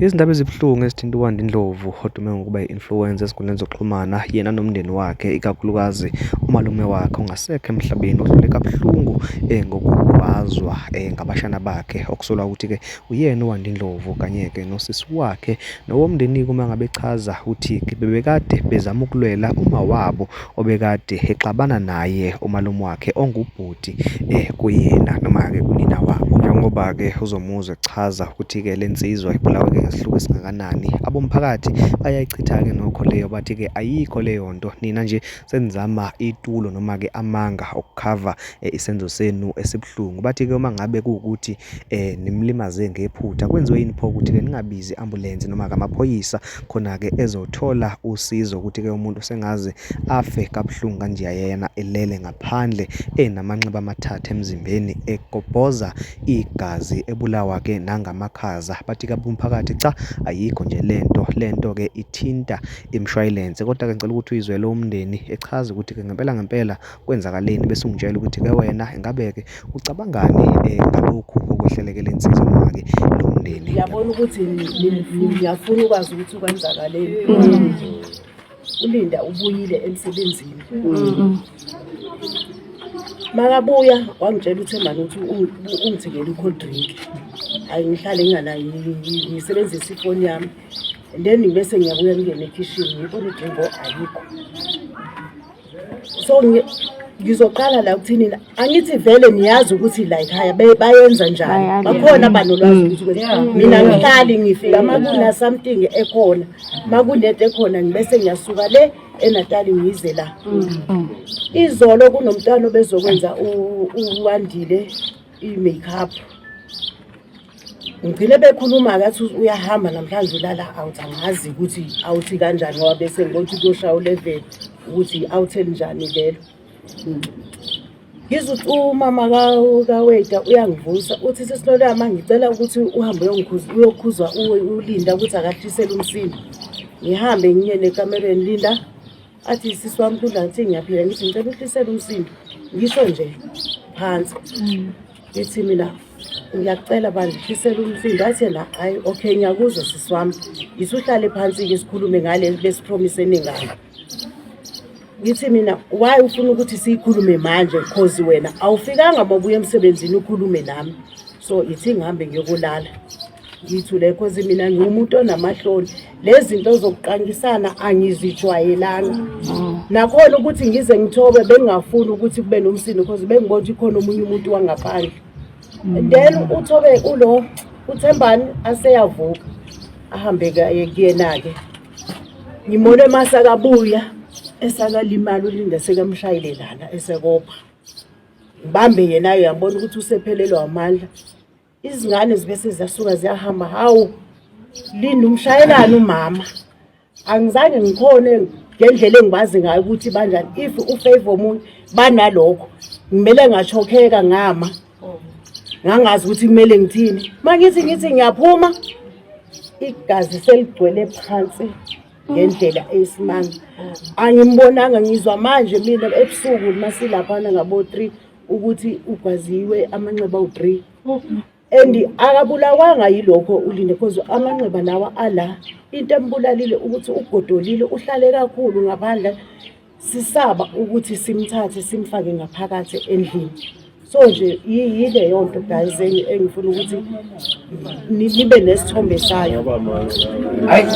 Izindaba ezibuhlungu ezithinta uWandi Ndlovu odume ngokuba yi-influencer ezinkundleni zokuxhumana yena nomndeni wakhe ikakhulukazi umalume wakhe ongasekho emhlabeni odlule kabuhlungu ngokugwazwa ngabashana bakhe okusolwa ukuthi-ke uyena uWandi Ndlovu kanye-ke nosisi wakhe nowomndeni-ke uma ngabe echaza uthi-ke bebekade bezama ukulwela umawabo obekade exabana naye umalume wakhe ongubhuti kuyena noma-ke kunina wabo. Njengoba-ke uzomuzwa echaza ukuthi-ke le nsizwa ibulawe-ke ngesihluku esingakanani, abomphakathi bayayichitha-ke nokho leyo bathi-ke ayikho leyo nto nina nje senizama itulo noma-ke amanga okukhava isenzo senu esibuhlungu. Bathi-ke uma ngabe kuwukuthi nimlimaze ngephutha kwenziwe yini pho ukuthi-ke ningabizi i-ambulensi noma-ke amaphoyisa khona-ke ezothola usizo ukuthi-ke umuntu sengaze afe kabuhlungu kanjeya yena elele ngaphandle enamanxeba amathathu emzimbeni egobhoza igazi ebulawa-ke nangamakhaza. Bathi-ke abomphakathi cha ayikho nje lento, lento-ke ithinta imshwayilense. Kodwa-ke ngicela ukuthi uyizwele umndeni echaza ukuthi-ke ngempela ngempela kwenzakaleni bese ungitshela ukuthi-ke wena ingabe-ke ucabangani ngalokhu okwehleleke le nsizwa noma-ke lo mndeni. Ngiyabona ukuthi ngiyafuna ukwazi ukuthi kwenzakaleni. ULinda ubuyile emsebenzini. Makabuya wangitshela uThembani ukuthi ungithengele i-cold drink. Hhayi ngihlale nginganayo ngisebenzise ifoni yami. And then bese ngiyabuya ngingene ekhishini ngibona i-drink ayikho. So ngizoqala la ukuthini angithi vele niyazi ukuthi la ekhaya bayenza njani, bakhona abanolwazi ukuthi mina ngihlali ngifika uma kuna something ekhona, uma kunento ekhona ngibese ngiyasuka le eNatali ngize la. Izolo kunomntwana obezokwenza uWandile i-makeup. Ngigcine bekhuluma-ke athi uyahamba namhlanje ulala out, angazi ukuthi awuthi kanjani ngoba bese ngibona ukuthi kuyoshaya u-11 ukuthi i-out elinjani lelo. Ngizwe ukuthi umama kaWeda uyangivusa uthi sisi Nolama ngicela ukuthi uhambe uyokhuza uLinda ukuthi akahlisele umsindo. Ngihambe ngiye nekamereni Linda athi sisi wami kunjani, ngithi ngiyaphila, ngithi ngicela uhlisele umsindo, ngisho nje phansi. Ngithi mina ngiyakucela bandla uhlisele umsindo, athi yena hhayi okay ngiyakuzwa sisi wami, ngisuhlale phansi-ke sikhulume ngale besipromisene ngayo. Ngithi mina why ufuna ukuthi siyikhulume manje cause wena awufikanga uma ubuya emsebenzini ukhulume nami, so ithi ngihambe ngiyokulala. Ngithule cause mina ngiwumuntu onamahloni, lezi zinto zokuqangisana angizijwayelanga. Nakhona ukuthi ngize ngithobe bengingafuni ukuthi kube nomsindo cause bengibona ukuthi khona omunye umuntu wangaphandle. Then uthobe ulo uThembani aseyavuka ahambe kuyena-ke. Ngimone masakabuya esakalimala uLinda sekamshayile lana esekopha. Ngibambe yena uyabona ukuthi usephelelwa amandla. Izingane zibe seziyasuka ziyahamba, hawu Linda umshayelani umama. Angizange ngikhone ngendlela engibazi ngayo ukuthi banjani, if ufavor omunye banalokho ngimele ngachokheka ngama ngangazi ukuthi kumele ngithini. Mangithi ngithi ngiyaphuma igazi seligcwele phansi ngendlela eyisimanga. Angimbonanga, ngizwa manje mina ebusuku masilaphana ngabo 3 ukuthi ugwaziwe amanxeba awu-3 and akabulawanga yilokho uLinde cause amanxeba lawa ala into embulalile ukuthi ugodolile uhlale kakhulu ngaphandle, sisaba ukuthi simthathe simfake ngaphakathi endlini. So nje yileyo nto guys engifuna ukuthi nibe nesithombe sayo. Hayi.